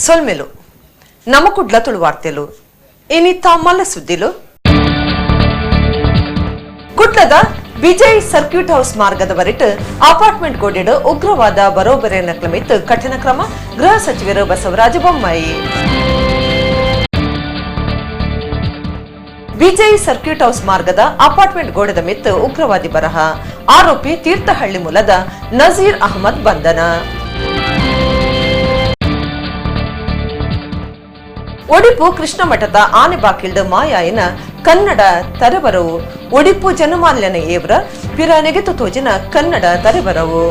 ಸೊಲ್ಮೆಲು ನಮ್ಮ ಕುಡ್ಲ ತುಳುವಾರ್ತೆಲು ಇನಿತ ಮಲ್ಲ ಸುದ್ದಿಲು. ಕುಡ್ಲದ ವಿಜಯ್ ಸರ್ಕ್ಯೂಟ್ ಹೌಸ್ ಮಾರ್ಗದ ವರಿಟ್ ಅಪಾರ್ಟ್ಮೆಂಟ್ ಗೋಡೆಡ್ ಉಗ್ರವಾದ ಬರೋಬರಿ ನಕ್ಲಮಿತ್ ಕಠಿಣ ಕ್ರಮ ಗೃಹ ಸಚಿವರು ಬಸವರಾಜ ಬೊಮ್ಮಾಯಿ. ವಿಜಯ್ ಸರ್ಕ್ಯೂಟ್ ಹೌಸ್ ಮಾರ್ಗದ ಅಪಾರ್ಟ್ಮೆಂಟ್ ಗೋಡೆದ ಮಿತ್ತು ಉಗ್ರವಾದಿ ಬರಹ ಆರೋಪಿ ತೀರ್ಥಹಳ್ಳಿ ಮೂಲದ ನಜೀರ್ ಅಹಮದ್ ಬಂಧನ. ಒಡಿಪು ಕೃಷ್ಣ ಮಠದ ಆನೆಬಾಕಿಲ್ಡ್ ಮಾಯಾಯಿನ ಕನ್ನಡ ತರೆಬರವು ಒಡಿಪು ಜನಮಾಲ್ಯನ ಏವ್ರ ಪಿರಾನೆಗೆತು ತೋಜಿನ ಕನ್ನಡ ತರೆಬರವು.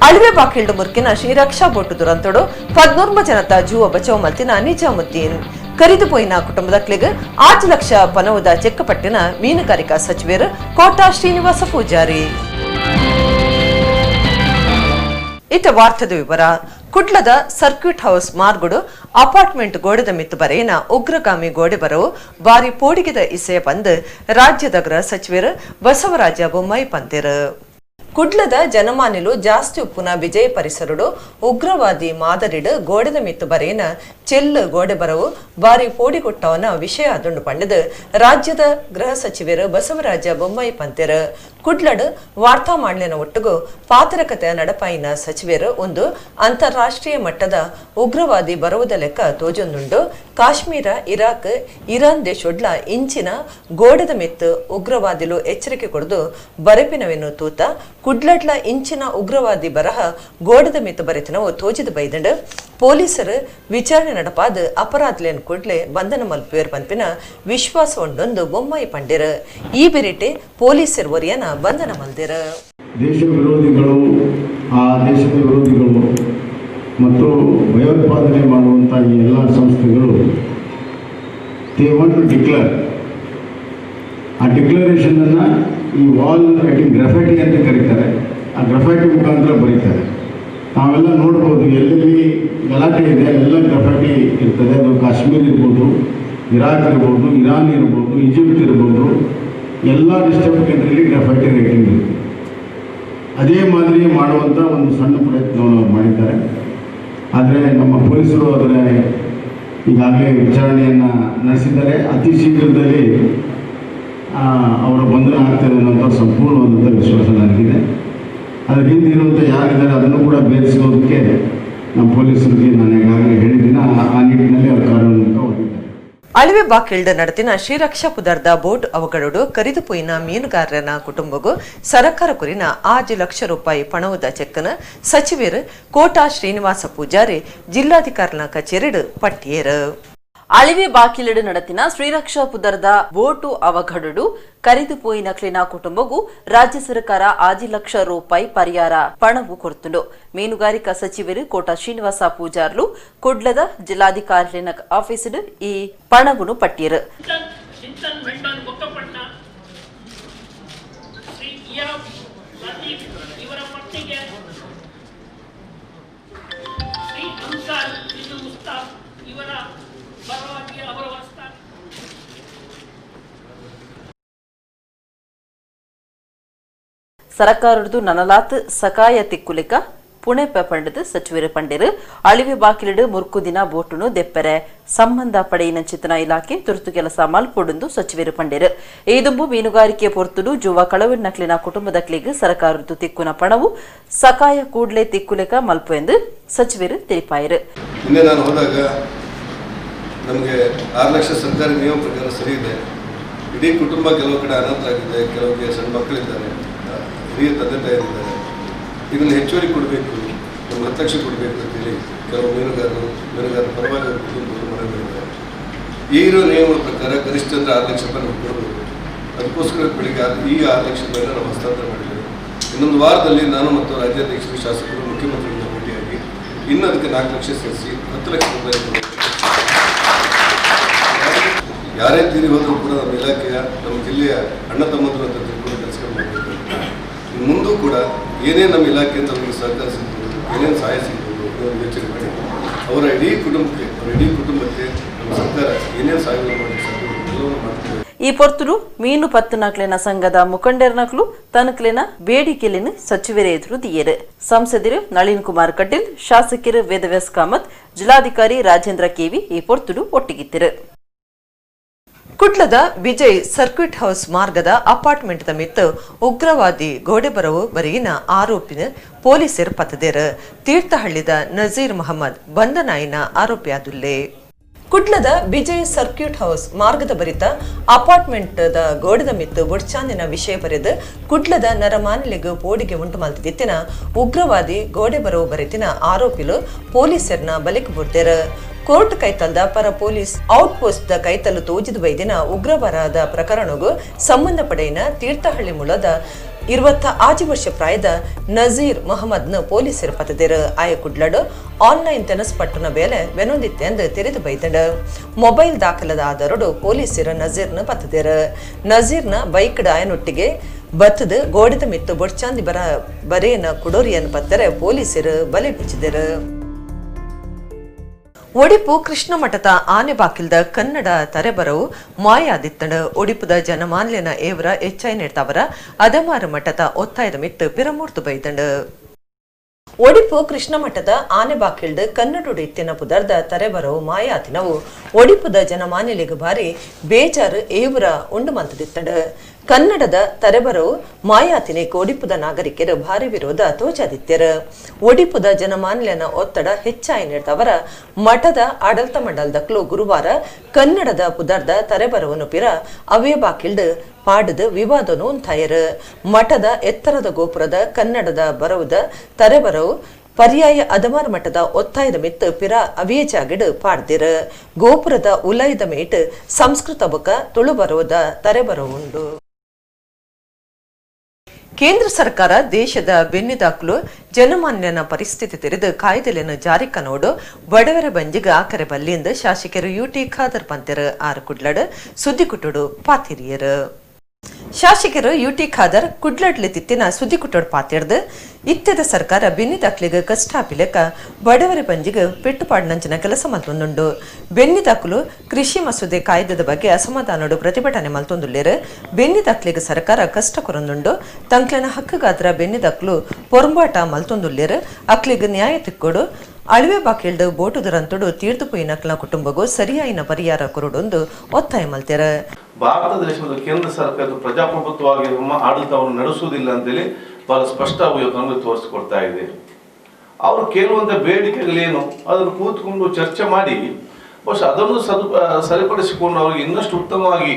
ಅಳಿವೆ ಬಾಕಿಲ್ಡ್ ಮುರ್ಕಿನ ಶ್ರೀರಕ್ಷಾ ಬೋಟು ದುರಂತಡು 14 ಜನತ ಜೂವ ಬಚಾವ್ ಮಲ್ತಿನ ನಿಜಾಮುದ್ದೀನ್ ಕರಿದು ಪೋಯಿನ ಕುಟುಂಬದ ಕ್ಲಿಗ್ 5 ಲಕ್ಷ ಪನವುದ ಚೆಕ್ಕಪಟ್ಟಿನ ಮೀನುಗಾರಿಕಾ ಸಚಿವರು ಕೋಟಾ ಶ್ರೀನಿವಾಸ ಪೂಜಾರಿ. ಇತ ವಾರ್ತದ ವಿವರ. ಕುಡ್ಲದ ಸರ್ಕ್ಯೂಟ್ ಹೌಸ್ ಮಾರ್ಗುಡು ಅಪಾರ್ಟ್ಮೆಂಟ್ ಗೋಡೆದ ಮಿತ್ತು ಬರೆಯಿನ ಉಗ್ರಗಾಮಿ ಗೋಡೆ ಬರವು ಬಾರಿ ಪೋಡಿಗೆದ ಇಸೆಯ ಬಂದು ರಾಜ್ಯದ ಗೃಹ ಸಚಿವರು ಬಸವರಾಜ ಬೊಮ್ಮಾಯಿ ಪಂತೆರು. ಕುಡ್ಲದ ಜನಮಾನಿಲು ಜಾಸ್ತಿ ಉಪ್ಪುನ ವಿಜಯ ಪರಿಸರಡು ಉಗ್ರವಾದಿ ಮಾದರಿಡು ಗೋಡೆದ ಮಿತ್ತು ಬರೆಯಿನ ಚೆಲ್ಲು ಗೋಡೆ ಬರವು ಬಾರಿ ಪೋಡಿಗುಟ್ಟವನ ವಿಷಯ ಅದುಂಡು ಪಂಡದು ರಾಜ್ಯದ ಗೃಹ ಸಚಿವರು ಬಸವರಾಜ ಬೊಮ್ಮಾಯಿ ಪಂತೆರು. ಕುಡ್ಲಡು ವಾರ್ತಾ ಮಾಡ್ಲಿನ ಒಟ್ಟುಗು ಪಾತ್ರಕತೆ ನಡಪಾಯಿನ ಸಚಿವರು ಒಂದು ಅಂತಾರಾಷ್ಟ್ರೀಯ ಮಟ್ಟದ ಉಗ್ರವಾದಿ ಬರುವುದ ಲೆಕ್ಕ ತೋಜೊಂದುಂಡು. ಕಾಶ್ಮೀರ, ಇರಾಕ್, ಇರಾನ್ ದೇಶೊಡ್ಲ ಇಂಚಿನ ಗೋಡೆದ ಮೆತ್ತು ಉಗ್ರವಾದಿಲು ಎಚ್ಚರಿಕೆ ಕೊಡದು ಬರೆಪಿನವೆನ್ನು ತೂತ ಕುಡ್ಲಡ್ಲ ಇಂಚಿನ ಉಗ್ರವಾದಿ ಬರಹ ಗೋಡೆದ ಮೆತ್ತು ಬರೆತಿನವು ತೋಜಿದ ಬೈದಂಡು. ಪೊಲೀಸರು ವಿಚಾರಣೆ ನಡಪಾದ ಅಪರಾಧಲೇನು ಕೂಡ್ಲೆ ಬಂಧನ ಮಲ್ಪುವೇರ್ ಪನ್ಪಿನ ವಿಶ್ವಾಸ ಉಂಡೊಂದು ಬೊಮ್ಮಾಯಿ ಪಂಡಿರು. ಈ ಬೆರಿಟೆ ಪೊಲೀಸರು ಒರಿಯನ ಬಂಧನ ಮಲ್ದಿರು. ದೇಶ ವಿರೋಧಿಗಳು, ಆ ದೇಶದ ವಿರೋಧಿಗಳು ಮತ್ತು ಭಯೋತ್ಪಾದನೆ ಮಾಡುವಂಥ ಈ ಎಲ್ಲ ಸಂಸ್ಥೆಗಳು they want to declare. ಆ ಡಿಕ್ಲರೇಷನನ್ನು ಈ ವಾಲ್ ರೈಟಿಂಗ್ ಗ್ರಫೈಟಿ ಅಂತ ಕರೀತಾರೆ. ಆ ಗ್ರಫೈಟಿ ಮುಖಾಂತರ ಬರೀತಾರೆ. ನಾವೆಲ್ಲ ನೋಡ್ಬೋದು, ಎಲ್ಲೆಲ್ಲಿ ಗಲಾಟೆ ಇದೆ ಅಲ್ಲೆಲ್ಲ ಗ್ರಫೈಟಿ ಇರ್ತದೆ. ಅದು ಕಾಶ್ಮೀರ್ ಇರ್ಬೋದು, ಇರಾಕ್ ಇರ್ಬೋದು, ಇರಾನ್ ಇರ್ಬೋದು, ಈಜಿಪ್ಟ್ ಇರ್ಬೋದು, ಎಲ್ಲ ಡಿಸ್ಟರ್ಬ್ ಕಂಟ್ರಿಲಿ ಗ್ರಫೈಟಿ ರೈಟಿಂಗ್ ಇರುತ್ತೆ. ಅದೇ ಮಾದರಿ ಮಾಡುವಂಥ ಒಂದು ಸಣ್ಣ ಪ್ರಯತ್ನವನ್ನು ಅವ್ರು ಮಾಡಿದ್ದಾರೆ. ಆದರೆ ನಮ್ಮ ಪೊಲೀಸರು ಅದರ ಈಗಾಗಲೇ ವಿಚಾರಣೆಯನ್ನು ನಡೆಸಿದ್ದಾರೆ. ಅತಿ ಶೀಘ್ರದಲ್ಲಿ ಅವರ ಬಂಧನ ಆಗ್ತದೆ ಅನ್ನೋಂಥ ಸಂಪೂರ್ಣವಾದಂಥ ವಿಶ್ವಾಸ ನನಗಿದೆ. ಅದರ ಹಿಂದೆ ಇರುವಂಥ ಯಾರಿದ್ದಾರೆ ಅದನ್ನು ಕೂಡ ಬೇಧಿಸೋದಕ್ಕೆ ನಮ್ಮ ಪೊಲೀಸರಿಗೆ ನಾನು ಈಗಾಗಲೇ ಹೇಳಿದ್ದೀನಿ. ಆ ನಿಟ್ಟಿನಲ್ಲಿ ಅವರು ಕಾರ್ಯೋನ್ಮುಖವಾಗಿದ್ದಾರೆ. ಅಳಿವೆ ಬಾಕಿಲ್ಡ್ ನಡತಿನ ಶ್ರೀರಕ್ಷಾ ಪುದರ್ದ ಬೋಟ್ ಅವಘಡಡು ಕರಿದು ಪೋಯಿನ ಮೀನುಗಾರನ ಕುಟುಂಬಗೂ ಸರಕಾರ ಕುರಿನ 5 ಲಕ್ಷ ರೂಪಾಯಿ ಪಣವುದ ಚೆಕ್ಕನ ಸಚಿವರು ಕೋಟಾ ಶ್ರೀನಿವಾಸ ಪೂಜಾರಿ ಜಿಲ್ಲಾಧಿಕಾರಿನ ಕಚೇರಿಡು ಪಟ್ಟಿಯರು. ಅಳಿವೆ ಬಾಕಿಲಿಡು ನಡತಿನ ಶ್ರೀರಕ್ಷಾ ಪುದರ್ದ ಬೋಟು ಅವಘಡಡು ಕರಿದು ಪೋಯಿನ ಕ್ಲಿನ ಕುಟುಂಬಗೂ ರಾಜ್ಯ ಸರ್ಕಾರ 5 ಲಕ್ಷ ರೂಪಾಯಿ ಪರಿಹಾರ ಪಣವು ಕೊರ್ತುಂಡು. ಮೀನುಗಾರಿಕಾ ಸಚಿವರು ಕೋಟಾ ಶ್ರೀನಿವಾಸ ಪೂಜಾರ್ಲು ಕುಡ್ಲದ ಜಿಲ್ಲಾಧಿಕಾರಿನ ಆಫೀಸಿಡು ಈ ಪಣವನ್ನು ಪಟ್ಟಿಯರು. ಸರಕಾರದ್ದು ನನಲಾತ್ ಸಕಾಯ ತಿಕ್ಕುಲಿಕ ಪುಣೆ ಪಂಡದ ಸಚಿವರು ಪಂಡಿರು. ಅಳಿವೆ ಬಾಕಿಲಿಡು ಮುರ್ಕು ದಿನ ಬೋಟುನು ದೆಪ್ಪರೆ ಸಂಬಂಧ ಪಡೆಯಿನ ಚಿತನ ಇಲಾಖೆ ತುರ್ತು ಕೆಲಸ ಮಲ್ಪೊಡುಂದು ಸಚಿವರು ಪಂಡಿರು. ಈದುಂಬು ಮೀನುಗಾರಿಕೆ ಪೊರ್ತುಡು ಜುವ ಕಳವಿನಕ್ಲಿನ ಕುಟುಂಬದಕ್ಲಿಗ್ ಸರಕಾರದ್ದು ತಿಕ್ಕುನ ಪಣವು ಸಕಾಯ ಕೂಡ್ಲೆ ತಿಕ್ಕುಲೆಕ ಮಲ್ಪು ಎಂದು ಸಚಿವರು ತಿಳಿಪಾಯರು. ನಿನ್ನೆ ನಾನು ಹೋದಾಗ ನಮಗೆ 6 ಲಕ್ಷ ಸರ್ಕಾರಿ ನಿಯಮ ಪ್ರಕಾರ ಸರಿ ಇದೆ. ಇಡೀ ಕುಟುಂಬ ಕೆಲವು ಕಡೆ ಅನಾಥರಾಗಿದೆ, ಕೆಲವರಿಗೆ ಸಣ್ಣ ಮಕ್ಕಳಿದ್ದಾರೆ, ಹಿರಿಯ ತಂದೆ ತಾಯಿಯರಿದ್ದಾರೆ. ಇದನ್ನು ಹೆಚ್ಚುವರಿ ಕೊಡಬೇಕು, ನಮ್ಗೆ 10 ಲಕ್ಷ ಕೊಡಬೇಕು ಅಂತೇಳಿ ಕೆಲವು ಮೀನುಗಾರರ ಪರವಾಗಿ ಅವರು ಕುಟುಂಬದವರು ಮನವಿ ಮಾಡಿದ್ದಾರೆ. ಈ ಇರೋ ನಿಯಮಗಳ ಪ್ರಕಾರ ಗರಿಷ್ಠ ಅಂದರೆ 6 ಲಕ್ಷ ರೂಪಾಯಿ ನಮ್ಗೆ ಕೊಡ್ಬೋದು. ಅದಕ್ಕೋಸ್ಕರ ಬೆಳಿಗ್ಗೆ ಈ 6 ಲಕ್ಷ ರೂಪಾಯಿನ ನಾವು ಹಸ್ತಾಂತರ ಮಾಡಿದ್ದೇವೆ. ಇನ್ನೊಂದು ವಾರದಲ್ಲಿ ನಾನು ಮತ್ತು ರಾಜ್ಯಾಧ್ಯಕ್ಷರು, ಶಾಸಕರು, ಮುಖ್ಯಮಂತ್ರಿಗಳನ್ನ ಭೇಟಿಯಾಗಿ ಇನ್ನೂ ಅದಕ್ಕೆ 4 ಲಕ್ಷ ಸೇರಿಸಿ 10 ಲಕ್ಷ ರೂಪಾಯಿ ಕೊಡಬೇಕು. ಯಾರೇ ತೀರಿ ಹೋದರೂ ಕೂಡ ನಮ್ಮ ಇಲಾಖೆಯ, ನಮ್ಮ ಜಿಲ್ಲೆಯ ಅಣ್ಣ ತಮ್ಮಂದರು ಅಂತ ತಿಳ್ಕೊಂಡು ಕೆಲಸಗಳು ಮಾಡಬೇಕು. ಇನ್ನು ಮುಂದೂ ಕೂಡ ಏನೇ ನಮ್ಮ ಇಲಾಖೆಯಿಂದ ಅವರಿಗೆ ಸಹಕಾರ ಸಿಗ್ಬೋದು, ಏನೇನು ಸಹಾಯ ಸಿಗ್ಬೋದು ಅನ್ನೋದು ಯೋಚನೆ ಮಾಡಿ ಅವರ ಇಡೀ ಕುಟುಂಬಕ್ಕೆ ನಮ್ಮ ಸರ್ಕಾರ ಏನೇನು ಸಹಾಯಗಳು ಮಾಡಲಿಕ್ಕೆ ಸಾಧ್ಯ ಎಲ್ಲವನ್ನು ಮಾಡ್ತೀವಿ. ಈ ಪೊರ್ತುಡು ಮೀನು ಪತ್ತುನಕ್ಲೆನ ಸಂಘದ ಮುಖಂಡರ್ನಕ್ಲು ತನಕ್ಲೆನ ಬೇಡಿಕೆಲೆನ್ ಸಚಿವರೇ ಎದುರು ದಿಯೆರು. ಸಂಸದರು ನಳಿನ್ ಕುಮಾರ್ ಕಟೀಲ್, ಶಾಸಕರು ವೇದವ್ಯಾಸ್ ಕಾಮತ್, ಜಿಲ್ಲಾಧಿಕಾರಿ ರಾಜೇಂದ್ರ ಕೆವಿ ಈ ಪೊರ್ತುಡು ಒಟ್ಟಿಗಿತ್ತಿರು. ಕುಡ್ಲದ ವಿಜಯ್ ಸರ್ಕ್ಯೂಟ್ ಹೌಸ್ ಮಾರ್ಗದ ಅಪಾರ್ಟ್ಮೆಂಟ್ ಮಿತ್ತು ಉಗ್ರವಾದಿ ಗೋಡೆಬರವು ಬರೆಯಿನ ಆರೋಪಿನ ಪೊಲೀಸರು ಪತ್ತದೇರು. ತೀರ್ಥಹಳ್ಳಿದ ನಜೀರ್ ಮೊಹಮ್ಮದ್ ಬಂಧನಾಯಿನ ಆರೋಪಿಯಾದುಲ್ಲೆ. ಕುಡ್ಲದ ವಿಜಯ್ ಸರ್ಕ್ಯೂಟ್ ಹೌಸ್ ಮಾರ್ಗದ ಬರಿತ ಅಪಾರ್ಟ್ಮೆಂಟ್ the ಗೋಡೆದ ಮಿತ್ತು ಬೊಡ್ಚಾಂದಿನ ವಿಷಯ ಬರೆದು ಕುಡ್ಲದ ನರಮಾನಿಲೆಗ್ ಪೋಡಿಗೆ ಉಂಟು ಮಲ್ತಿದ್ದಿತ್ತಿನ ಉಗ್ರವಾದಿ ಗೋಡೆ ಬರವು ಬರೆತಿನ ಆರೋಪಿಲು ಪೊಲೀಸರ್ನ ಬಲಿಕ್ ಬುಡ್ದೇರು. ಕೋರ್ಟ್ ಕೈತಲ್ದ ಪರ police out post the ಕೈತಲು ತೋಜಿದ ಬೈದಿನ ಉಗ್ರವಾದ ಪ್ರಕರಣಗೂ ಸಂಬಂಧಪಡೆಯಿನ ತೀರ್ಥಹಳ್ಳಿ ಮೂಲದ 26 ವರ್ಷ ಪ್ರಾಯದ ನಜೀರ್ ಮೊಹಮ್ಮದ್ನ ಪೊಲೀಸರು ಪತ್ತದಿರು. ಆಯ ಕುಡ್ಲಡು ಆನ್ಲೈನ್ ತೆನಸ್ ಪಟ್ಟಣ ಬೇಲೆ ವೆನೊಂದಿತ್ತೆ ಎಂದು ತೆರೆದು ಬೈದಂಡು. ಮೊಬೈಲ್ ದಾಖಲದ ಆಧಾರಡು ಪೊಲೀಸರು ನಜೀರ್ನ ಪತ್ತದಿರು. ನಜೀರ್ನ ಬೈಕ್ಡ್ ಆಯನೊಟ್ಟಿಗೆ ಬತ್ತದು ಗೋಡೆದ ಮಿತ್ತು ಬೊಡ್ಚಾಂದಿ ಬರೇನ ಕುಡೋರಿಯನ್ನು ಪತ್ತರೆ ಪೊಲೀಸರು ಬಲೆ ಬಿಚ್ಚಿದರು. ಒಡಿಪು ಕೃಷ್ಣ ಮಠದ ಆನೆಬಾಕಿಲ್ದ ಕನ್ನಡ ತರೆಬರವು ಮಾಯಾದಿತ್ತಂಡು. ಒಡಿಪುದ ಜನಮಾನ್ಯನ ಏವರ ಎಚ್ಐ ನೀಡ್ತವರ ಅದಮಾರು ಮಠದ ಒತ್ತಾಯದ ಮಿತ್ತು ಪಿರಮೂರ್ತು ಬೈದಂಡು. ಒಡಿಪು ಕೃಷ್ಣ ಮಠದ ಆನೆಬಾಕಿಲ್ಡ್ ಕನ್ನಡೊಡು ಇತ್ತಿನ ಪುದರ್ದ ತರೆಬರವು ಮಾಯಾತಿನವು ಒಡಿಪುದ ಜನಮಾನ್ಯಲಿಗೆ ಭಾರಿ ಬೇಜಾರು ಏವರ ಉಂಡು ಮಂತದಿತ್ತಂಡು. ಕನ್ನಡದ ತರೆಬರವು ಮಾಯಾತಿನೇ ಒಡಿಪುದ ನಾಗರಿಕರು ಭಾರಿ ವಿರೋಧ ತೋಜಾದಿತ್ಯರು. ಒಡಿಪುದ ಜನಮಾನ್ಯನ ಒತ್ತಡ ಹೆಚ್ಚಾಯಿ ನೀಡ್ತವರ ಮಠದ ಆಡಳಿತ ಮಂಡಲದಕ್ಲು ಗುರುವಾರ ಕನ್ನಡದ ಪುದರ್ದ ತರೆಬರವನ್ನು ಪಿರ ಅವೇ ಬಾಕಿಲ್ಡ್ ಪಾಡದು ವಿವಾದನು ಉಂಟಾಯರು. ಮಠದ ಎತ್ತರದ ಗೋಪುರದ ಕನ್ನಡದ ಬರವುದ ತರೆಬರವು ಪರ್ಯಾಯ ಅದಮಾರ್ ಮಠದ ಒತ್ತಾಯದ ಮಿತ್ತು ಪಿರ ಅವೇ ಜಾಗಡ್ ಪಾಡ್ದಿರು. ಗೋಪುರದ ಉಲಯದ ಮೇಟ್ ಸಂಸ್ಕೃತ ಬೊಕ ತುಳು ಬರವುದ ತರೆಬರವುಂಡು. ಕೇಂದ್ರ ಸರ್ಕಾರ ದೇಶದ ಬೆನ್ನಿದಾಕ್ಲು ಜನಮಾನ್ಯನ ಪರಿಸ್ಥಿತಿ ತೆರೆದು ಕಾಯ್ದೆಲೆಯನ್ನು ಜಾರಿ ಕನೋಡು ಬಡವರ ಬಂಜಿಗೆ ಆಕರೆ ಬಲ್ಲಿಂದ ಶಾಸಕರು ಯುಟಿ ಖಾದರ್ ಪಂತೆರು. ಆರು ಕುಡ್ಲಡ್ ಸುದ್ದಿಕುಟ್ಟುಡು ಪಾತಿರಿಯರು. ಶಾಸಕರು ಯುಟಿ ಖಾದರ್ ಕುಡ್ಲಡ್ಲಿ ತಿತ್ತಿನ ಸುದ್ದಿಕುಟ್ಟುಡು ಪಾತಿರ್ದು ಇತ್ಯದ ಸರ್ಕಾರ ಬೆನ್ನಿದಾಕ್ಲಿಗೆ ಕಷ್ಟ ಪಿಲೆಕ ಬಡವರ ಬಂಜಿಗೆ ಪೆಟ್ಟುಪಾಡಿನಂಚಿನ ಕೆಲಸ ಮಲ್ತೊಂದುಂಡು. ಬೆನ್ನಿದಾಕಲು ಕೃಷಿ ಮಸೂದೆ ಕಾಯ್ದೆದ ಬಗ್ಗೆ ಅಸಮಾಧಾನಡು ಪ್ರತಿಭಟನೆ ಮಲ್ತೊಂದುಲ್ಲೇರು. ಬೆನ್ನಿದಾಕ್ಲಿಗೆ ಸರ್ಕಾರ ಕಷ್ಟ ಕೊರೊಂದುಂಡು. ತಂಕ್ಲೆನ ಹಕ್ಕುಗಾದ್ರ ಬೆನ್ನಿದಾಕ್ಲು ಪೊರಂಬಾಟ ಮಲ್ತೊಂದುಲ್ಲೇರು. ಅಕ್ಲಿಗೆ ನ್ಯಾಯ ತಿಕ್ಕೊಡು. ಅಳಿವೆ ಬಾಕಿಲ್ಡು ಬೋಟು ದುರಂತುಡು ತೀರ್ದು ಪೋಯಿನಕ್ಲ ಕುಟುಂಬಗೂ ಸರಿಯಾಯಿನ ಪರಿಹಾರ ಕೊರಡೊಂದು ಒತ್ತಾಯ ಮಲ್ತೆರ. ಭಾರತ ದೇಶದ ಕೇಂದ್ರ ಸರ್ಕಾರ ಪ್ರಜಾಪ್ರಭುತ್ವವಾಗಿ ಆಡಳಿತವನ್ನು ನಡೆಸುವುದಿಲ್ಲ ಅಂತೇಳಿ ಬಹಳ ಸ್ಪಷ್ಟವಾಗಿ ನಮಗೆ ತೋರಿಸಿಕೊಡ್ತಾ ಇದೆ. ಅವರು ಕೇಳುವಂಥ ಬೇಡಿಕೆಗಳೇನು ಅದನ್ನು ಕೂತ್ಕೊಂಡು ಚರ್ಚೆ ಮಾಡಿ ಬಹುಶಃ ಅದನ್ನು ಸರಿಪಡಿಸಿಕೊಂಡು ಅವರಿಗೆ ಇನ್ನಷ್ಟು ಉತ್ತಮವಾಗಿ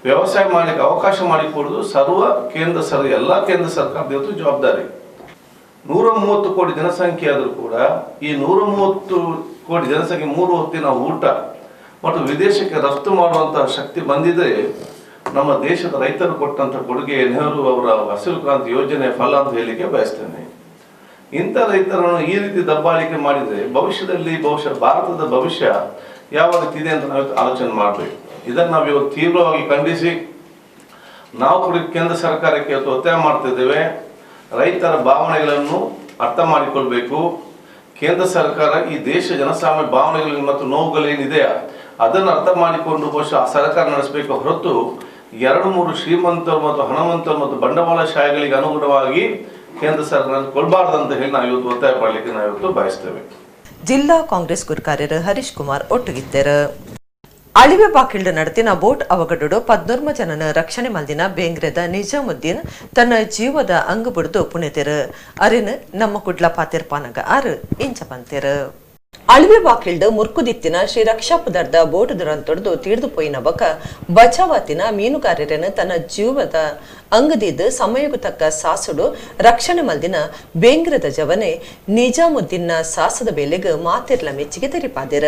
ವ್ಯವಸಾಯ ಮಾಡಲಿಕ್ಕೆ ಅವಕಾಶ ಮಾಡಿಕೊಡುವುದು ಸರ್ವ ಕೇಂದ್ರ ಎಲ್ಲ ಕೇಂದ್ರ ಸರ್ಕಾರದ ಇವತ್ತು ಜವಾಬ್ದಾರಿ. 130 ಕೋಟಿ ಜನಸಂಖ್ಯೆ ಆದರೂ ಕೂಡ ಈ 130 ಕೋಟಿ ಜನಸಂಖ್ಯೆ 3 ಹೊತ್ತಿನ ಊಟ ಮತ್ತು ವಿದೇಶಕ್ಕೆ ರಫ್ತು ಮಾಡುವಂತಹ ಶಕ್ತಿ ಬಂದಿದ್ರೆ ನಮ್ಮ ದೇಶದ ರೈತರು ಕೊಟ್ಟಂಥ ಕೊಡುಗೆ ನೆಹರು ಅವರ ಹಸಿರು ಕ್ರಾಂತಿ ಯೋಜನೆ ಫಲ ಅಂತ ಹೇಳಲಿಕ್ಕೆ ಬಯಸ್ತೇನೆ. ಇಂಥ ರೈತರನ್ನು ಈ ರೀತಿ ದಬ್ಬಾಳಿಕೆ ಮಾಡಿದರೆ ಭವಿಷ್ಯದಲ್ಲಿ ಬಹುಶಃ ಭಾರತದ ಭವಿಷ್ಯ ಯಾವ ರೀತಿ ಇದೆ ಅಂತ ನಾವು ಆಲೋಚನೆ ಮಾಡಬೇಕು. ಇದನ್ನು ನಾವು ಇವತ್ತು ತೀವ್ರವಾಗಿ ಖಂಡಿಸಿ ನಾವು ಕೂಡ ಕೇಂದ್ರ ಸರ್ಕಾರಕ್ಕೆ ಇವತ್ತು ಒತ್ತಾಯ ಮಾಡ್ತಿದ್ದೇವೆ. ರೈತರ ಭಾವನೆಗಳನ್ನು ಅರ್ಥ ಮಾಡಿಕೊಳ್ಬೇಕು. ಕೇಂದ್ರ ಸರ್ಕಾರ ಈ ದೇಶ ಜನಸಾಮಾನ್ಯ ಭಾವನೆಗಳು ಮತ್ತು ನೋವುಗಳೇನಿದೆಯಾ ಅದನ್ನು ಅರ್ಥ ಮಾಡಿಕೊಂಡು ಬಹುಶಃ ಸರ್ಕಾರ ನಡೆಸಬೇಕು ಹೊರತು 2-3 ಶ್ರೀಮಂತರು ಮತ್ತು ಹಣವಂತರು ಮತ್ತು ಬಂಡವಾಳಶಾಹಿಗಳಿಗೆ ಅನುಗುಣವಾಗಿ ಕೇಂದ್ರ ಸರ್ಕಾರ ಕೊಡಬಾರ್ದು ಅಂತ ಹೇಳಿ ನಾವು ಇವತ್ತು ಒತ್ತಾಯ ಮಾಡಲಿಕ್ಕೆ ನಾವು ಇವತ್ತು ಬಯಸ್ತೇವೆ. ಜಿಲ್ಲಾ ಕಾಂಗ್ರೆಸ್ ಗುರುಕಾರ್ಯರು ಹರೀಶ್ ಕುಮಾರ್ ಒಟ್ಟುಗಿದ್ದರು. ಅಳಿವೆ ಬಾಕಿಲ್ಡ್ ನಡೆತಿನ ಬೋಟ್ ಅವಘಡಡು 14 ಜನನ ರಕ್ಷಣೆ ಮಲ್ದಿನ ಬೇಂಗ್ರೆದ ನಿಜಾಮುದ್ದೀನ್ ತನ್ನ ಜೀವದ ಅಂಗು ಬುಡ್ದು ಪುಣೆತೆರು. ಅರಿನ್ ನಮ್ಮ ಕುಡ್ಲ ಪಾತಿರ್ಪಾನಗ ಆರು ಇಂಚ ಪಂತೆರು. ಅಳಿವೆ ಬಾಕಿಲ್ಡ್ ಮುರ್ಕುದಿತ್ತಿನ ಶ್ರೀ ರಕ್ಷಾಪುದರ್ದ ಬೋಟ್ ದುರಂತೊಡ್ದು ತೀರ್ದು ಪೋಯಿನ ಬಕ ಬಚಾವಾತಿನ ಮೀನುಗಾರರನ್ನು ತನ್ನ ಜೀವದ ಅಂಗದಿದ್ದು ಸಮಯಕ್ಕೂ ತಕ್ಕ ಸಾಸುಡು ರಕ್ಷಣೆ ಮಲ್ದಿನ ಬೇಂಗ್ರದ ಜವನೆ ನಿಜಾಮುದ್ದೀನ್ನ ಸಾಸದ ಬೇಲೆಗ್ ಮಾತಿರ್ಲ ಮೆಚ್ಚಿಗೆ ತೆರಿಪಾದಿರ.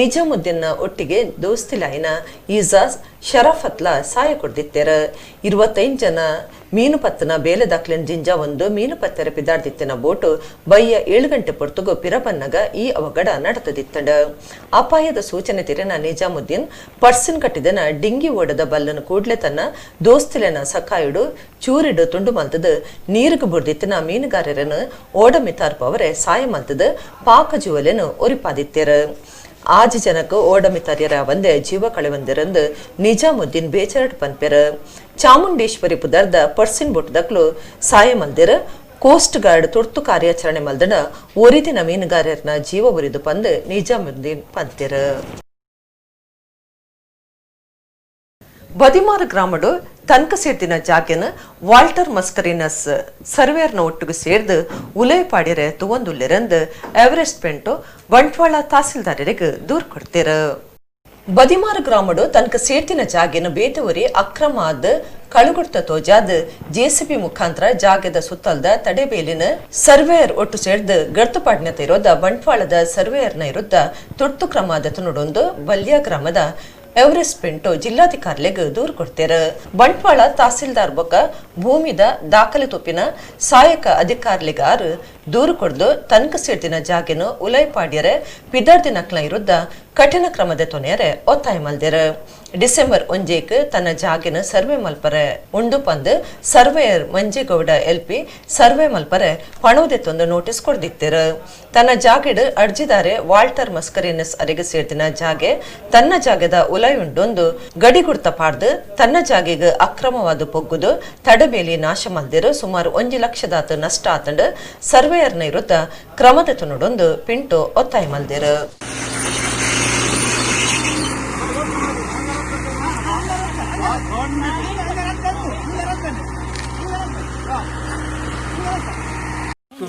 ನಿಜಾಮುದ್ದೀನ್ನ ಒಟ್ಟಿಗೆ ದೋಸ್ತಿಲಾಯಿನ ಇಜಾಜ್ ಶರಾಫತ್ಲ ಸಾಯ ಕೊಡ್ದಿತ್ತೆರ. 25 ಜನ ಮೀನುಪತ್ತನ ಬೇಲೆ ದಾಖಲೆನ್ ಜಿಂಜ ಒಂದು ಮೀನುಪತ್ತೆರ ಪಿದಾರ್ದಿತ್ತಿನ ಬೋಟು ಬಯ್ಯ 7 ಗಂಟೆ ಪೊರ್ತುಗು ಪಿರಬನ್ನಗ ಈ ಅವಘಡ ನಡೆತದಿತ್ತಂಡ. ಅಪಾಯದ ಸೂಚನೆ ತೆರೆನ ನಿಜಾಮುದ್ದೀನ್ ಪರ್ಸಿನ್ ಕಟ್ಟಿದನ ಡಿಂಗಿ ಓಡದ ಬಲ್ಲನ ಕೂಡ್ಲೆ ತನ್ನ ದೋಸ್ತಿಲೆನ ಸಕಾಯುಡು ಚೂರಿಡು ತುಂಡು ಮಲ್ತದ ನೀರುಗು ಬುಡ್ದಿತ್ತಿನ ಮೀನುಗಾರರನ್ನು ಓಡ ಮಿತಾರ್ಪವರೆ ಸಾಯ ಮಲ್ತದ ಪಾಕ ಜುವಲೆನು ಒರಿಪಾದಿತ್ತೆರ. ಆಜಿ ಜನಕ್ಕೆ ಓಡಮಿ ತರ್ಯರ ಒಂದೇ ಜೀವ ಕಳೆವಂದಿರಂದು ನಿಜಾಮುದ್ದೀನ್ ಬೇಚರಟ್ ಪನ್ಪೆರ್. ಚಾಮುಂಡೇಶ್ವರಿ ಪುದರ್ದ ಪರ್ಸಿನ್ ಬೊಟ್ಟದಕ್ಲು ಸಾಯ ಮಲ್ದಿರ್. ಕೋಸ್ಟ್ ಗಾರ್ಡ್ ತುರ್ತು ಕಾರ್ಯಾಚರಣೆ ಮಲ್ದನ ಒರಿದಿನ ಮೀನುಗಾರರ್ನ ಜೀವ ಉರಿದು ಪಂದು ನಿಜಾಮುದ್ದೀನ್ ಪಂತಿರ್. ಬದಿಮಾರು ಗ್ರಾಮಡು ತನ್ಕ ಸೇರ್ದಿನ ಜಾಗೆನ ವಾಲ್ಟರ್ ಮಸ್ಕರಿನಸ್ ಸರ್ವೇರ್ನ ಒಟ್ಟಿಗೆ ಸೇರ್ದು ಉಲಯಪಾಡಿರೆ ತುವಂದುಲ್ಲೆರಂದು ಎವರೆಸ್ಟ್ ಪೆಂಟು ಬಂಟ್ವಾಳ ತಹಸೀಲ್ದಾರರಿಗೆ ದೂರ್ ಕೊಡ್ತೀರ. ಬದಿಮಾರು ಗ್ರಾಮಡು ತನಕ ಸೇರ್ತಿನ ಜಾಗೆನ ಬೇತವರಿ ಅಕ್ರಮ ಆದ ಕಳುಗುಡ್ತ ತೋಜಾದ್ ಜೆಸಿಬಿ ಮುಖಾಂತರ ಜಾಗೆದ ಸುತ್ತಲ್ದ ತಡೆಬೇಲಿನ ಸರ್ವೇಯರ್ ಒಟ್ಟು ಸೇರ್ದು ಗರ್ತುಪಾಡ್ನತೆ ಇರೋದ ಬಂಟ್ವಾಳದ ಸರ್ವೇಯರ್ನ ವಿರುದ್ಧ ತುರ್ತು ಕ್ರಮ ದೆತುನುಡೊಂದು ಬಲ್ಯ ಗ್ರಾಮದ ಎವರೆಸ್ಟ್ ಪಿಂಟು ಜಿಲ್ಲಾಧಿಕಾರಿಗಳಿಗೆ ದೂರು ಕೊಡ್ತೇರ. ಬಂಟ್ವಾಳ ತಹಸೀಲ್ದಾರ್ ಬೊಕ್ಕ ಭೂಮಿದ ದಾಖಲೆ ತೊಪ್ಪಿನ ಸಹಾಯಕ ಅಧಿಕಾರಿಗಾರು ದೂರು ಕೊಡ್ದು ತನಕ ಸೇರ್ದಿನ ಜಾಗೆನು ಉಲೈಪಾಡ್ಯರೆ ಪಿದರ್ದಿನಕ್ಲ ವಿರುದ್ಧ ಕಠಿಣ ಕ್ರಮದ ತೊನೆಯರೆ ಒತ್ತಾಯ ಮಲ್ದಿರ. ಡಿಸೆಂಬರ್ 1 ತನ್ನ ಜಾಗೆನ ಸರ್ವೆ ಮಲ್ಪರೆ ಉಂಡು ಪಂದು surveyor Manjegowda LP survey ಮಲ್ಪರೆ ಪಣೋದೆತ್ತೊಂದು ನೋಟಿಸ್ ಕೊಡ್ದಿತ್ತಿರು. ತನ್ನ ಜಾಗೆಡ್ ಅರ್ಜಿದಾರೆ ವಾಲ್ಟರ್ ಮಸ್ಕರಿನಸ್ ಅರೆಗೆ ಸೇರ್ದಿನ ಜಾಗೆ ತನ್ನ ಜಾಗೆದ ಉಲಯುಂಡೊಂದು ಗಡಿಗುಡ್ತ ಪಾಡ್ದು ತನ್ನ ಜಾಗೆಗೆ ಅಕ್ರಮವಾದ ಪೊಗ್ಗುದು ತಡಬೇಲಿ ನಾಶ ಮಲ್ದಿರು. ಸುಮಾರು 1 ಲಕ್ಷದಾತ ನಷ್ಟ ಆತಂಡು ಸರ್ವೇಯರ್ನ ವಿರುದ್ಧ ಕ್ರಮದ ತುನುಡೊಂದು ಪಿಂಟು ಒತ್ತಾಯ ಮಲ್ದಿರು.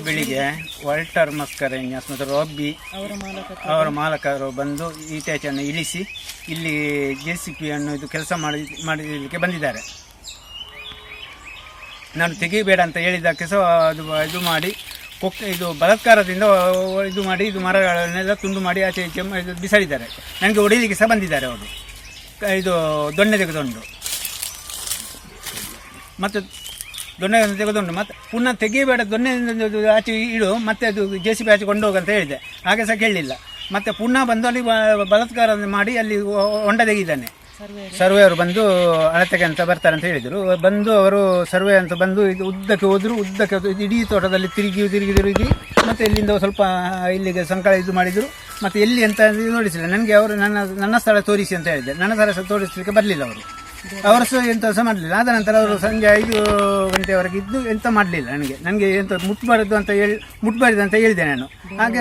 ಬೆಳಿಗ್ಗೆ ವಾಲ್ಟರ್ ಮಸ್ಕರೇನ್ಯಸ್ ಮತ್ತು ರಾಬ್ಬಿ ಅವರ ಮಾಲಕರು ಬಂದು ಈಟೇಚನ್ನು ಇಳಿಸಿ ಇಲ್ಲಿ JCP ಅನ್ನು ಇದು ಕೆಲಸ ಮಾಡಲಿಕ್ಕೆ ಬಂದಿದ್ದಾರೆ. ನಾನು ತೆಗೆಯಬೇಡ ಅಂತ ಹೇಳಿದ್ದಕ್ಕೆ ಸಹ ಅದು ಇದು ಮಾಡಿ ಇದು ಬಲಾತ್ಕಾರದಿಂದ ಇದು ಮಾಡಿ ಇದು ಮರಗಳನ್ನೆಲ್ಲ ತುಂಡು ಮಾಡಿ ಆಚೆ ಈಚೆ ಇದು ಬಿಸಾಡಿದ್ದಾರೆ. ನನಗೆ ಹೊಡೆಯಲಿಕ್ಕೆ ಸಹ ಬಂದಿದ್ದಾರೆ ಅವರು, ಇದು ದೊಣ್ಣೆ ತೆಗೆದುಕೊಂಡು ಮತ್ತು ದೊಣ್ಣೆ ತೆಗೆದುಕೊಂಡು ಮತ್ತೆ ಪುನಃ ತೆಗೆಯಬೇಡ ದೊಣ್ಣೆ ಆಚೆ ಇಡು ಮತ್ತೆ ಅದು JCB ಆಚೆ ಕೊಂಡೋಗಂತ ಹೇಳಿದೆ, ಹಾಗೆ ಸಹ ಕೇಳಲಿಲ್ಲ. ಮತ್ತೆ ಪುನಃ ಬಂದು ಅಲ್ಲಿ ಬಲಾತ್ಕಾರ ಮಾಡಿ ಅಲ್ಲಿ ಹೊಂಡ ತೆಗೆದಿದ್ದಾನೆ. ಸರ್ವೆಯವರು ಬಂದು ಅಳತೆಗೆ ಅಂತ ಬರ್ತಾರೆ ಅಂತ ಹೇಳಿದರು. ಬಂದು ಅವರು ಸರ್ವೆ ಅಂತ ಬಂದು ಇದು ಉದ್ದಕ್ಕೆ ಹೋದರು. ಉದ್ದಕ್ಕೆ ಇಡೀ ತೋಟದಲ್ಲಿ ತಿರುಗಿ ತಿರುಗಿ ತಿರುಗಿ ಮತ್ತು ಇಲ್ಲಿಂದ ಸ್ವಲ್ಪ ಇಲ್ಲಿಗೆ ಸಂಕಳ ಇದು ಮಾಡಿದರು. ಮತ್ತು ಎಲ್ಲಿ ಅಂತ ನೋಡಿಸಿಲ್ಲ ನನಗೆ. ಅವರು ನನ್ನ ನನ್ನ ಸ್ಥಳ ತೋರಿಸಿ ಅಂತ ಹೇಳಿದೆ. ನನ್ನ ಸ್ಥಳ ಸಹ ತೋರಿಸಲಿಕ್ಕೆ ಬರಲಿಲ್ಲ ಅವರು. ಅವರು ಸಹ ಎಂತ ಸಹ ಮಾಡಲಿಲ್ಲ. ಆದ ನಂತರ ಅವರು ಸಂಜೆ 5 ಗಂಟೆವರೆಗೆ ಇದ್ದು ಎಂತ ಮಾಡಲಿಲ್ಲ. ನನಗೆ ನನಗೆ ಎಂತ ಮುಟ್ಟಬಾರದು ಅಂತ ಹೇಳಿ ಮುಟ್ಟಬಾರದು ಅಂತ ಹೇಳಿದೆ ನಾನು. ಹಾಗೆ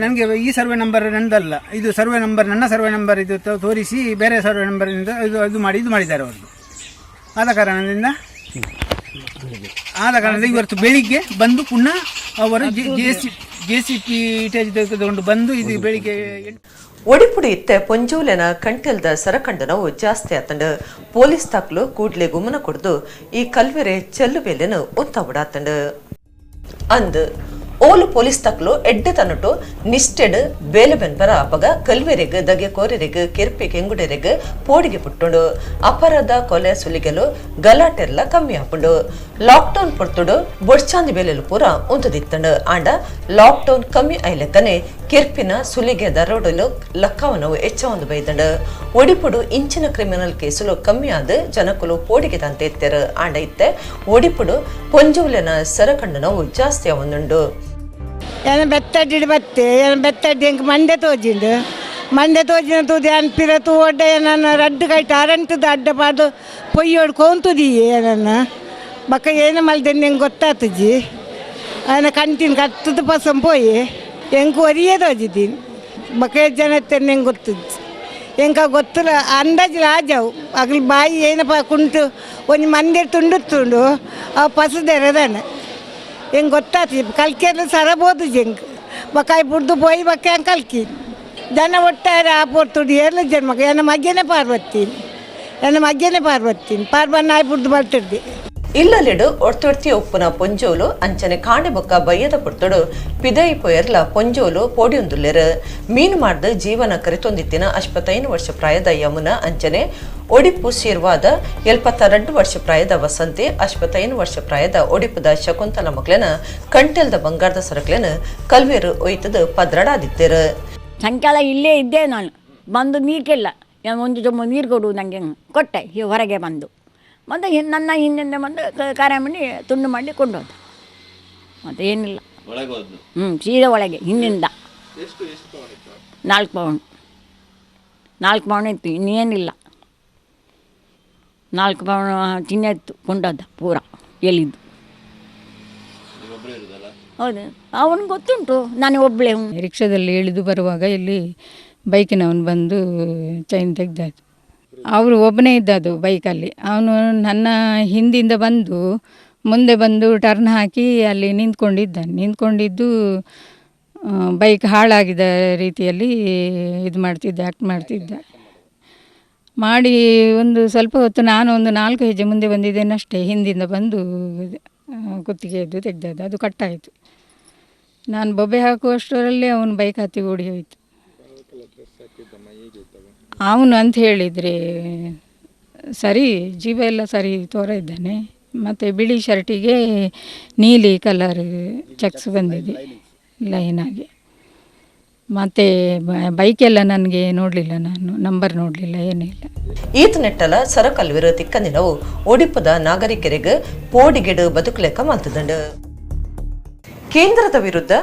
ನನಗೆ ಈ ಸರ್ವೆ ನಂಬರ್ ನಂದಲ್ಲ, ಇದು ಸರ್ವೆ ನಂಬರ್ ನನ್ನ ಸರ್ವೆ ನಂಬರ್ ಇದು ತೋರಿಸಿ ಬೇರೆ ಸರ್ವೆ ನಂಬರಿನಿಂದ ಇದು ಇದು ಮಾಡಿ ಇದು ಮಾಡಿದ್ದಾರೆ ಅವರದ್ದು. ಆದ ಕಾರಣದಿಂದ ಇವತ್ತು ಬೆಳಿಗ್ಗೆ ಬಂದು ಪುನಃ ಅವರು JCP ತೆಗೆದುಕೊಂಡು ಬಂದು ಇದು ಬೆಳಿಗ್ಗೆ ಒಡಿಪುಡಿ ಇತ್ತೆ ಪೊಂಜೋಲೆನ ಕಂಟೆಲ್ದ ಸರಕಂಡನವು ಜಾಸ್ತಿ ಆತಂಡು. ಪೊಲೀಸ್ ತಾಕ್ಲು ಕೂಡ್ಲೆ ಗುಮನ ಕೊಡ್ದು ಈ ಕಲ್ವೆರೆ ಚೆಲ್ಲು ಬೇಲೆನು ಒತ್ತಾವಡಾತಂಡು. ಅಂದ್ ಓಲು ಪೊಲೀಸ್ ತಕ್ಲು ಎಡ್ಡೆ ತನಟು ನಿಷ್ಠೆಡ್ ಬೇಲೆ ಬೆನ್ಪರ ಅಪಗ ಕಲ್ವೆರೆಗ್ ದಗೆ ಕೋರೆರೆಗ್ ಕೆರ್ಪೆ ಕೆಂಗುಡೆರೆಗ್ ಪೋಡಿಗೆ ಪುಟ್ಟುಂಡು. ಅಪರಾಧ ಕೊಲೆ ಸುಲಿಗೆಲು ಗಲಾಟೆಲ್ಲ ಕಮ್ಮಿ ಆಪುಂಡು. ಲಾಕ್ಡೌನ್ ಪೊರ್ತುಡು ಬೊಡ್ಚಾಂದಿ ಬೇಲೆಲು ಪೂರ ಉಂತುದಿತ್ತಂಡು. ಆಂಡ ಲಾಕ್ಡೌನ್ ಕಮ್ಮಿ ಐಲೆಕ್ಕನೆ ಕೆರ್ಪಿನ ಸುಲಿಗೆ ದರೋಡಲು ಲಕ್ಕವನವು ಹೆಚ್ಚ ಒಂದು ಬೈದಂಡು. ಒಡಿಪುಡು ಇಂಚಿನ ಕ್ರಿಮಿನಲ್ ಕೇಸುಲು ಕಮ್ಮಿ ಆದ ಜನಕುಲು ಪೋಡಿಗೆ ತಂತೆ ಇತ್ತೆರು. ಆಂಡ ಇತ್ತೆ ಒಡಿಪುಡು ಪೊಂಜುಲೆನ ಸರಕಂಡನವು ಜಾಸ್ತಿ ಅವನುಂಡು. ಏನ ಬೆತ್ತಡ್ಡಿ ಬತ್ತೆ ಏನ ಬೆತ್ತಡ್ಡಿ ಎಂಕ್ ಮಂಡೆ ತೋಜಿಂಡು. ಮಂಡೆ ತೋಜಿನ ತೂದು ಅನ್ಪಿರ ತೂ ಒಡ್ಡ ನನ್ನ ರಡ್ಡು ಕೈಟ್ ಅರಂಟದ ಅಡ್ಡ ಪಾಡು ಪೊಯ್ಯೋಡು ಕೋಂತುದಿ ಏನನ್ನ ಬಕ್ಕ ಏನು ಮಲ್ದೆನ್ ಎಂಕ್ ಗೊತ್ತಾತುಜಿ. ಆನ ಕಂಟಿನ ಕತ್ತದ ಪಸಂ ಪೋಯಿ ಎಂಕ್ ಒರಿಯೇ ತೋಜಿದ್ದೀನಿ ಬಕ್ಕ ಜನ ಎಂಕ್ ಗೊತ್ತುಜಿ. ಎಂಕ ಗೊತ್ತಿಲ್ಲ ಅಂದಾಜು ಆಜಾವು ಅಗಲು ಬಾಯಿ ಏನಪ್ಪ ಕುಂಟು ಒಂಜಿ ಮಂದಿರ ತುಂಡುತ್ತುಂಡು ಅವು ಪಸದೆರದಾನೆ ಹೆಂಗೆ ಗೊತ್ತಾತಿ ಕಲ್ಕೆಲ್ಲ ಸರಬೋದು ಜಂಗ್ ಬಕ್ಕಾಯಿ ಬುಡ್ದು ಪೋಯಿ ಬಕ್ಕ ಹಂಗೆ ಕಲ್ಕಿ ಜನ ಒಟ್ಟಾರೆ ಆ ಪೊರ್ತುಡು ಏರ್ಲ ಜನ ಮಗ ಎನ್ನ ಮಗ್ಗೆನೆ ಪಾರ್ವತ್ತೀನಿ ಎನ್ನ ಮಗ್ಗೆನೆ ಪಾರ್ವತ್ತೀನಿ ಪಾರ್ವನ್ನ ಆಯ್ ಬುಡ್ದು ಬರ್ತಿದ್ದೆ. ಇಲ್ಲಲಿಡು ಒಡ್ತೊಡ್ತಿ ಉಪ್ಪುನ ಪೊಂಜೋಲು ಅಂಚನೆ ಕಾಣೆ ಬೊಕ್ಕ ಬಯ್ಯದ ಪೊರ್ತುಡು ಪಿದೈ ಪೊಯರ್ಲ ಪೊಂಜೋಲು ಪೋಡಿಯೊಂದುಲ್ಲೆರು. ಮೀನು ಮಾಡ್ದು ಜೀವನ ಕರಿತೊಂದಿತ್ತಿನ 55 ವರ್ಷ ಪ್ರಾಯದ ಯಮುನ ಅಂಚನೆ ಒಡಿಪು ಸೇರ್ವಾದ 72 ವರ್ಷ ಪ್ರಾಯದ ವಸಂತಿ 55 ವರ್ಷ ಪ್ರಾಯದ ಒಡಿಪುದ ಶಕುಂತಲ ಮಕ್ಲೆನ ಕಂಟೆಲ್ದ ಬಂಗಾರದ ಸರಕ್ಲೆನ ಕಲ್ವೇರು ಒಯ್ತದ ಪದ್ರಡಾದಿತ್ತೇರು. ಸಾಯಂಕಾಲ ಇಲ್ಲೇ ಇದ್ದೆ ನಾನು. ಬಂದು ನೀರು ಕೇಳಲ್ಲ, ಒಂದು ಚೊಂಬು ನೀರು ಕೊಡು ನನಗೆ ಕೊಟ್ಟೆ. ಹೊರಗೆ ಬಂದು ಬಂದು ನನ್ನ ಹಿಂದಿಂದ ಬಂದು ಕಾರಾಮಣಿ ತುಂಡು ಮಾಡಿ ಕೊಂಡೋದ. ಮತ್ತೆ ಏನಿಲ್ಲ. ಸೀದಾ ಒಳಗೆ ಹಿಂದಿಂದ. 4 ಪೌಂಡ್, 4 ಪೌಂಡ್ ಇತ್ತು, ಇನ್ನೇನಿಲ್ಲ. 4 ಪೌಂಡ್ ಚಿನ್ನ ಇತ್ತು, ಕೊಂಡದ್ದು ಪೂರ ಎಲ್ಲಿದ್ದು. ಹೌದು, ಅವನಿಗೆ ಗೊತ್ತುಂಟು, ನಾನು ಒಬ್ಬಳೇ. ರಿಕ್ಷಾದಲ್ಲಿ ಇಳಿದು ಬರುವಾಗ ಇಲ್ಲಿ ಬೈಕಿನವನು ಬಂದು ಚೈನ್ ತೆಗೆದಾಯ್ತು. ಅವರು ಒಬ್ಬನೇ ಇದ್ದದ್ದು ಬೈಕಲ್ಲಿ. ಅವನು ನನ್ನ ಹಿಂದಿಂದ ಬಂದು ಮುಂದೆ ಬಂದು ಟರ್ನ್ ಹಾಕಿ ಅಲ್ಲಿ ನಿಂತ್ಕೊಂಡಿದ್ದಾನೆ. ನಿಂತ್ಕೊಂಡಿದ್ದು ಬೈಕ್ ಹಾಳಾಗಿದ್ದ ರೀತಿಯಲ್ಲಿ ಇದು ಮಾಡ್ತಿದ್ದ, ಆ್ಯಕ್ಟ್ ಮಾಡ್ತಿದ್ದ. ಮಾಡಿ ಒಂದು ಸ್ವಲ್ಪ ಹೊತ್ತು ನಾನು ಒಂದು 4 ಹೆಜ್ಜೆ ಮುಂದೆ ಬಂದಿದ್ದೇನೆ ಅಷ್ಟೇ, ಹಿಂದಿಂದ ಬಂದು ಕುತ್ತಿಗೆಯದ್ದು ತೆಗೆದದ್ದು, ಅದು ಕಟ್ಟಾಯಿತು. ನಾನು ಬೊಬ್ಬೆ ಹಾಕುವಷ್ಟರಲ್ಲಿ ಅವನು ಬೈಕ್ ಹತ್ತಿ ಓಡಿ ಹೋಯಿತು. ಅವನು ಅಂತ ಹೇಳಿದರೆ ಸರಿ, ಜೀವ ಎಲ್ಲ ಸರಿ ತೋರ ಇದ್ದಾನೆ. ಮತ್ತು ಬಿಳಿ ಶರ್ಟಿಗೆ ನೀಲಿ ಕಲರ್ ಚೆಕ್ಸ್ ಬಂದಿದೆ ಲೈನಾಗಿ. ಮತ್ತು ಬೈಕೆಲ್ಲ ನನಗೆ ನೋಡಲಿಲ್ಲ, ನಾನು ನಂಬರ್ ನೋಡಲಿಲ್ಲ, ಏನೂ ಇಲ್ಲ. ಈತ ನೆಟ್ಟಲ ಸರಕಲ್ವಿರು ತಿಕ್ಕಂದಿನವು ಒಡಿಪದ ನಾಗರಿಕರಿಗೆ ಪೋಡಿಗೆಡು ಬದುಕುಲೆಕ್ಕ ಮಲ್ತದಂಡು. ಕೇಂದ್ರದ ವಿರುದ್ಧ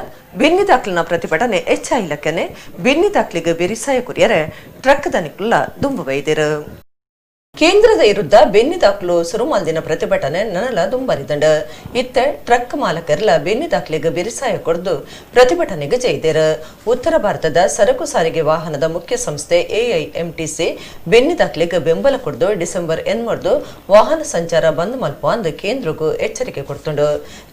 ಬೆನ್ನಿ ದಾಖಲಿನ ಪ್ರತಿಭಟನೆ ಹೆಚ್ಚಾಯಿಲಕ್ಕನೆ ಬೆನ್ನಿ ದಾಖಲಿಗೆ ಬೆರಿಸಾಯ ಕುರಿಯರೆ ಟ್ರಕ್ ದನಿಕುಲ್ಲ ದುಂಬು ಬೈದಿರು. ಕೇಂದ್ರದ ವಿರುದ್ಧ ಬೆನ್ನಿ ದಾಖಲು ಸುರುಮಾಲ್ದಿನ ಪ್ರತಿಭಟನೆ ನನಲ ದುಂಬರಿದಂಡ. ಇತ್ತ ಟ್ರಕ್ ಮಾಲಕರ್ಲ ಬೆನ್ನಿ ದಾಖಲೆಗೆ ಬೆರಿಸಾಯ ಕೊಡ್ದು ಪ್ರತಿಭಟನೆಗೆ ಜೈದಿರು. ಉತ್ತರ ಭಾರತದ ಸರಕು ಸಾರಿಗೆ ವಾಹನದ ಮುಖ್ಯ ಸಂಸ್ಥೆ ಎಐಎಂಟಿಸಿ ಬೆನ್ನಿ ದಾಖಲೆಗೆ ಬೆಂಬಲ ಕೊಡ್ದು ಡಿಸೆಂಬರ್ 8 ವಾಹನ ಸಂಚಾರ ಬಂದ್ ಮಲ್ಪ ಅಂದು ಕೇಂದ್ರಕ್ಕೂ ಎಚ್ಚರಿಕೆ ಕೊಡ್ತುಂಡು.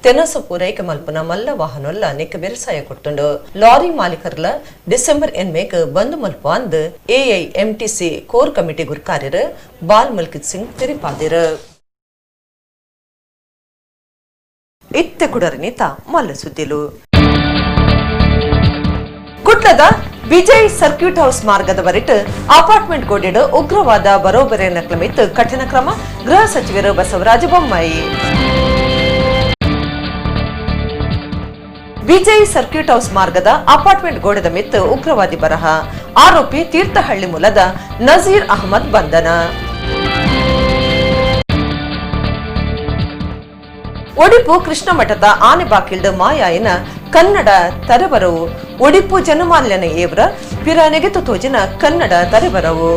ತೆನಸು ಪೂರೈಕೆ ಮಲ್ಪನ ಮಲ್ಲ ವಾಹನಲ್ಲ ನಿಕ್ಕ ಬೆರಿಸಾಯ ಕೊಡ್ತುಂಡು. ಲಾರಿ ಮಾಲೀಕರ್ಲ ಡಿಸೆಂಬರ್ 8 ಬಂದ್ ಮಲ್ಪ ಅಂದು ಎಐಎಂಟಿಸಿ ಕೋರ್ ಕಮಿಟಿ ಗುರ್ಕಾರ್ಯರು ಬಾಲ್ ಮಲ್ಕಿತ್ ಸಿಂಗ್ ತಿರಿಪಾದಿರು. ಇತ್ತೆ ಕುಡರನಿತ ಮಲ್ಲ ಸುದ್ದಿಲು. ಕುಟ್ಲದ ವಿಜಯ್ ಸರ್ಕ್ಯೂಟ್ ಹೌಸ್ ಮಾರ್ಗದ ಬರಿಟ್ ಅಪಾರ್ಟ್ಮೆಂಟ್ ಗೋಡೆಡು ಉಗ್ರವಾದ ಬರೋಬರೆ ನಕ್ಲಮಿತ್ತು ಕಠಿಣ ಕ್ರಮ ಗೃಹ ಸಚಿವರು ಬಸವರಾಜ ಬೊಮ್ಮಾಯಿ. ವಿಜಯ್ ಸರ್ಕ್ಯೂಟ್ ಹೌಸ್ ಮಾರ್ಗದ ಅಪಾರ್ಟ್ಮೆಂಟ್ ಗೋಡೆದ ಮಿತ್ತು ಉಗ್ರವಾದಿ ಬರಹ ಆರೋಪಿ ತೀರ್ಥಹಳ್ಳಿ ಮೂಲದ ನಜೀರ್ ಅಹಮದ್ ಬಂಧನ. ಒಡಿಪು ಕೃಷ್ಣ ಮಠದ ಆನೆಬಾಕಿಲ್ಡ್ ಮಾಯಾಯಿನ ಕನ್ನಡ ತರೆಬರವು ಒಡಿಪು ಜನಮಾಲ್ಯನ ಏವ್ರ ಪಿರಾನೆಗೆತು ತೋಜಿನ ಕನ್ನಡ ತರೆಬರವು.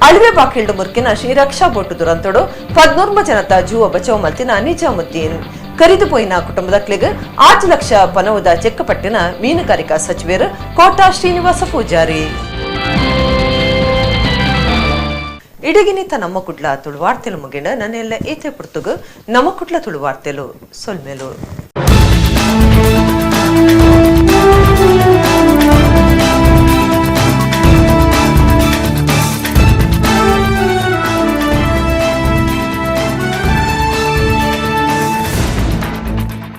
ಅಳಿವೆ ಬಾಕಿಲ್ಡ್ ಮುರ್ಕಿನ ಶ್ರೀರಕ್ಷಾ ಬೋಟು ದುರಂತೋಡು 13 ಜನತ ಜೂವ ಬಚವ್ ಮಲ್ತಿನ ನಿಜಾಮುದ್ದೀನ್ ಕರಿದು ಪೋಯಿನ ಕುಟುಂಬದ ಕ್ಲಿಗ್ 5 ಲಕ್ಷ ಪನವುದ ಚೆಕ್ಕಪಟ್ಟಿನ ಮೀನುಗಾರಿಕಾ ಸಚಿವರು ಕೋಟಾ ಶ್ರೀನಿವಾಸ ಪೂಜಾರಿ. ಇಡಗಿನಿತ ನಮ್ಮ ಕುಡ್ಲ ತುಳುವಾರ್ತೆಲು ಮುಗಿಣ ನನ್ನೆಲ್ಲ ಏತೆ ಪುರ್ತುಗು ನಮ್ಮ ಕುಡ್ಲ ತುಳುವಾರ್ತೆಲು ಸೊಲ್ಮೆಲು.